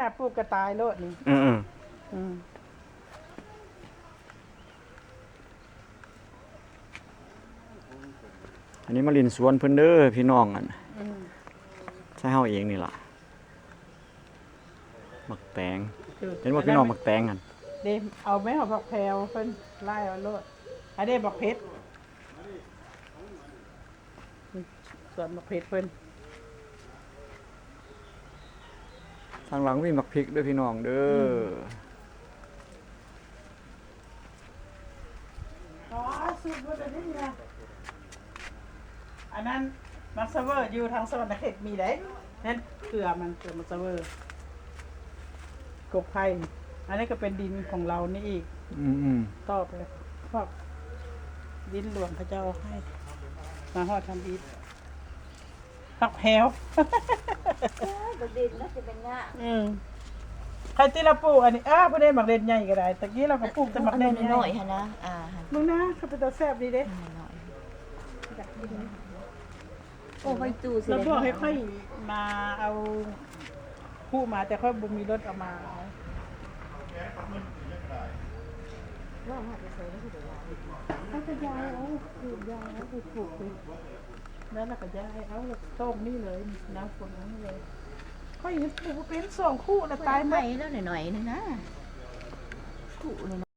ຖ້າປູກກະຕາຍໂລດນີ້. ເອີໆ ອືມ ອັນນີ້ມາຫຼິ້ນສວນເພິ່ນເດີພີ່ນ້ອງ ອັນ ອືມ ໃສ່ເຮົາເອງນີ້ລະ. ໝາກແຕງ ເຫັນບໍ່ພີ່ນ້ອງ ໝາກແຕງຫັ້ນເດ້. ເອົາແມ່ ເອົາຜັກແພວເພິ່ນໄລ່ເອົາໂລດ. ອັນນີ້ໝາກເຜັດ ສວນໝາກເຜັດເພິ່ນ. ທາງຫຼັງມີໝາກພິກເດີພີ່ນ້ອງເດີ. ອໍ ສຸກໝົດແລ້ວນີ້ນະ. ອັນນັ້ນໝາກສະເວີຢູ່ທາງສະຫວັນນະເຂດມີໄດ໋. ນັ້ນເຄືອມັນ ເຄືອໝາກສະເວີ ກົກໄຜ່. ອັນນີ້ກໍເປັນດິນຂອງລາວນີ້ອີກ. ອືມໆ ຕໍ່ໄປພວກດິນຫຼວງເຂົາເຈົ້າໃຫ້ ມາຮອດທຳອິດ. ຜັກແພວ ເອີ ບໍ່ເດັ່ນນະ ຊິເປັນຫຍ້າ. ອືມ ໃຜຕິລະປູກອັນນີ້. ອ້າ ຜູ້ໃດໝາກເດັນໃຫຍ່ກໍໄດ້. ຕະກີ້ລາວກໍປູກແຕ່ໝາກເດັນໃຫຍ່ ອັນນ້ອຍໆຫັ້ນນະ. ອ່າ ເບິ່ງນະ ຄືເປັນຕາແຊບດີເດ້. ໂອ້ ໄວ້ຕູ້ຊິ ລາວບອກໃຫ້ຂ້ອຍມາເອົາ ຜູ້ມາ ແຕ່ຂ້ອຍບໍ່ມີລົດເອົາມາ. ເອົາໄປຢາຍເອົາ ຢາຍເອົາໄປປູກເລີຍ. ແລ້ວລະກະຢາຍເອົາ ແລ້ວກໍຕົ້ມນີ້ເລີຍ ນ້ຳຝົນນີ້ເລີຍ. ຂ້ອຍເຮັດປູກບໍ່ເປັນ ສອງຄູ່ລະຕາຍໝົດ. ໄມ້ລະໜ້ອຍໆໜຶ່ງນະ ຄູ່ໜຶ່ງ.